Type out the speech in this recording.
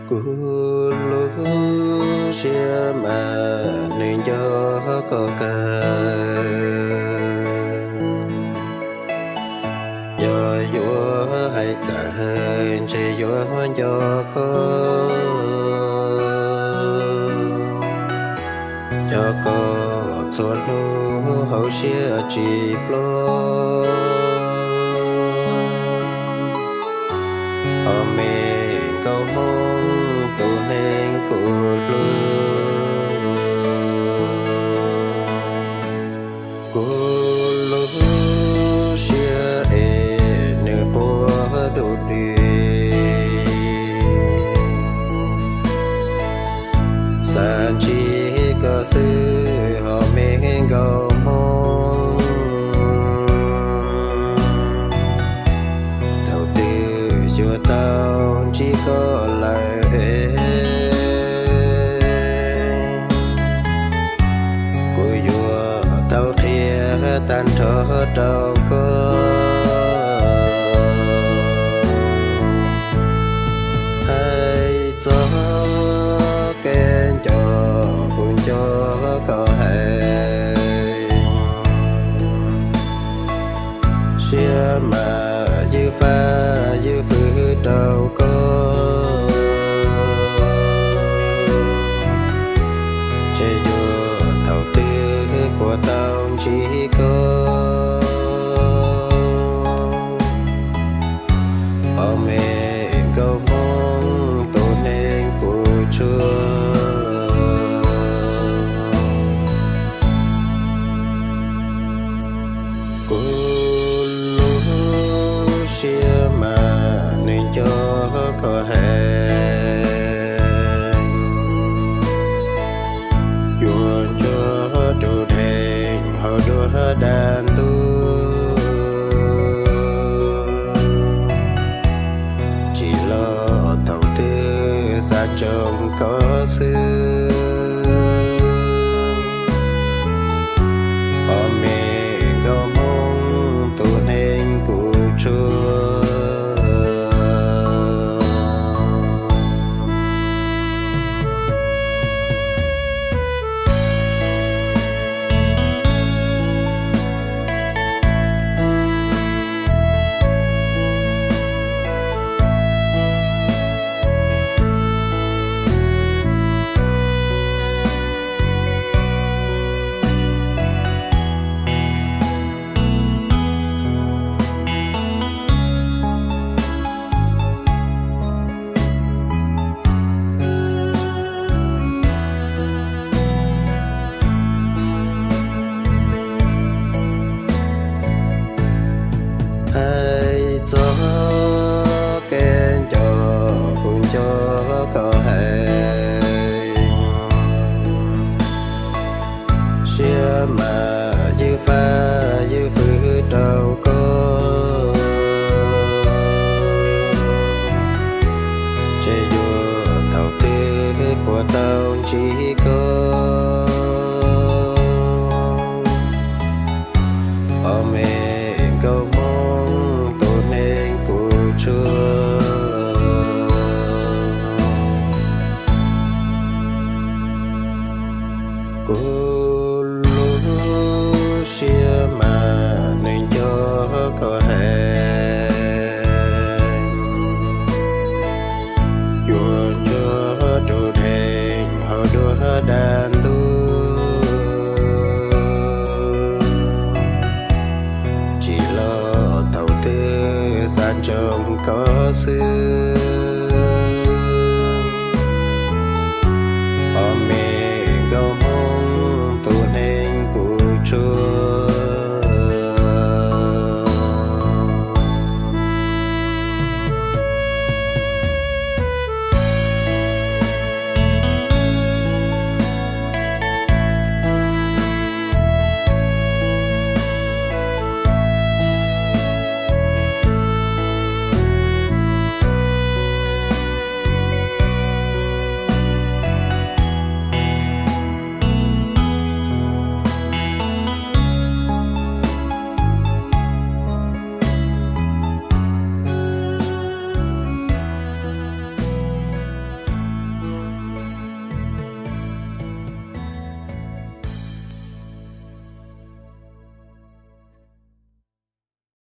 Kuv lub siab mas nws nco koj kawg. Yog yuav hais tawm ntshe yuav nco koj, nco koj txhua hnub hauv siab tsis ploj. Ob me nkauj Hmoob tus neeg kuv hlub, kuv lub siab es nws quaj dub dig. Xav ntsib koj xwb ho me nkauj Hmoob, thaum twg yuav tau ntsib koj lawm es kuv yuav tau qhia tag nrho rau koj. Hais txog kev nco kuv nco koj heev, siab mas ywj fab ywj fwj rau koj, ntshe yuav thaum twg puas tau ntsib koj. Ob me nkauj Hmoob tus neeg kuv tshuaj, kuv lub siab mas nws nco koj heev. Yuav nco dub dheev hauv dua dag ntub, tsis los thaum twg xav tsoo koj xwb. Ob me nkauj Hmoob tus neeg kuv tshuaj. Hais txog kev nco kuv nco koj heev, siab mas ywj fab ywj fwj rau koj, ntshe yuav thaum twg puas tau ntsib koj. Ob me nkauj Hmoob tus neeg kuv tshuaj, kuv lub siab mas nws nco koj heev.